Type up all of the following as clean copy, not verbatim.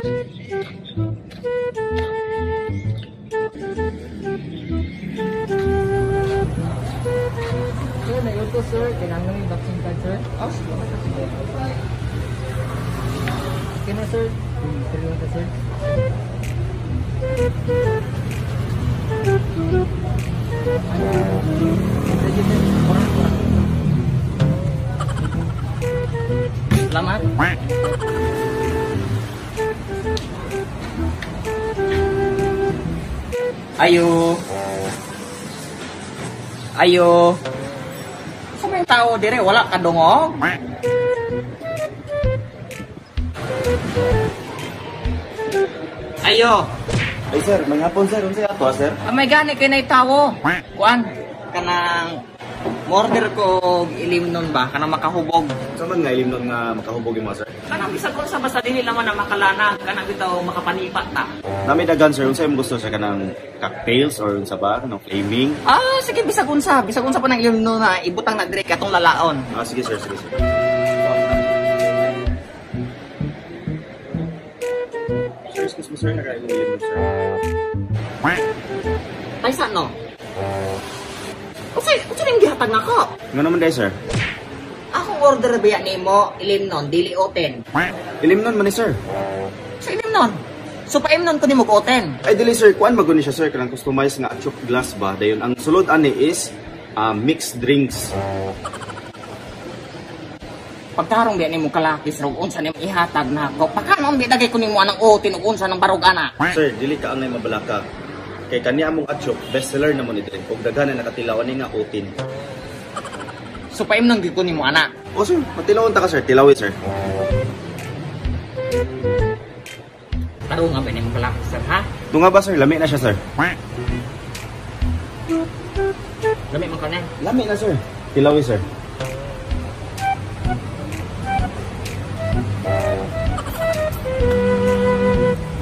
Sir, may utos, sir. Kailangan yung vaccine card, sir. Oh, sige. Okay na, sir. Tuloy na, sir. Thank you, sir. Salamat. Ayo. Ayo. Sa may tao dire wala kadungog. Ayo. Ay sir, may hapon sir, unsay ato ah, sir? Ah, may gani kay nay tawo. Kuan kanang order ko og ilimnon ba kanang makahubog. Sa man nga ilimnon nga makahubog imo sir? Kanang bisag unsa basta dili naman na makalanag kanang bitaw makapanipa ta. Nami daghan sir, unsay imong gusto sir, kanang cocktails or unsa ba, kanang flaming? Ah, sige bisag unsa pa nang ilimnon na ibutang na dire katong lalaon. Ah, sige sir, sige sir. Sir, excuse me sir, nakaimong ilimnon sir. Ay sa no? Unsay unsay ning gihatag nako? Nga naman day sir? Akong order ba yan nimo ilimnon dili oten. Ilimnon man ni sir. Sa ilimnon. So paimnon ko nimo og oten. Ay dili sir, kuan maguni siya sir, kanang customized nga chop glass ba. Dayon ang sulod ani is mixed drinks. Pagtarong biya nimo kalakis raw unsa nimo ihatag nako. Pakanon bi dagay ko nimo anang oten ug unsa nang barog ana. Sir, dili ka angay mabalaka. Kay kani among achok, bestseller na mo ni drink. Ug daghan na nakatilaw ani nga otin. So paimnon gyud ko nimo ana. O sir, matilawon ta ka sir, tilawi sir. Tarong nga ba nimo kalakis sir ha? Tunga ba sir, lami na siya sir. Lami man ka na. Lami na sir. Tilawi sir.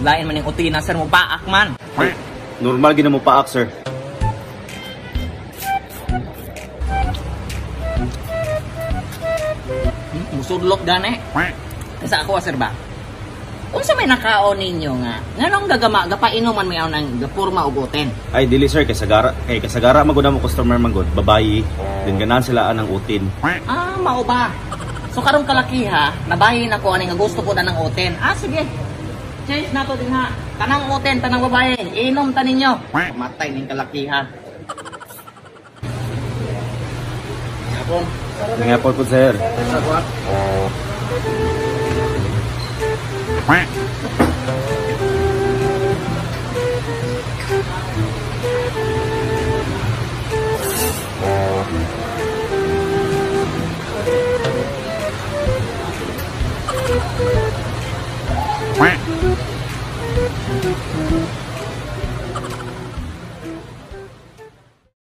Lain man ning otina sir mo paak man. Normal gina mo paak sir. Musudlok gani. Kasi ako sir ba? Unsa may nakaon ninyo nga? Nganong gagama gapainom man may nang gapurma og oten? Ay dili sir, kay kasagara magud mo customer man gud, babayi. Din ganahan sila anang utin. Ah, mao ba? So karong kalakiha, nabahin ako ani nga gusto ko na ng oten. Ah, sige. Change na to din ha. Tanang oten, tanang babae, inom ta ninyo. Matay ning kalakiha. Hapon. Ngapon po sir. Sa kuha.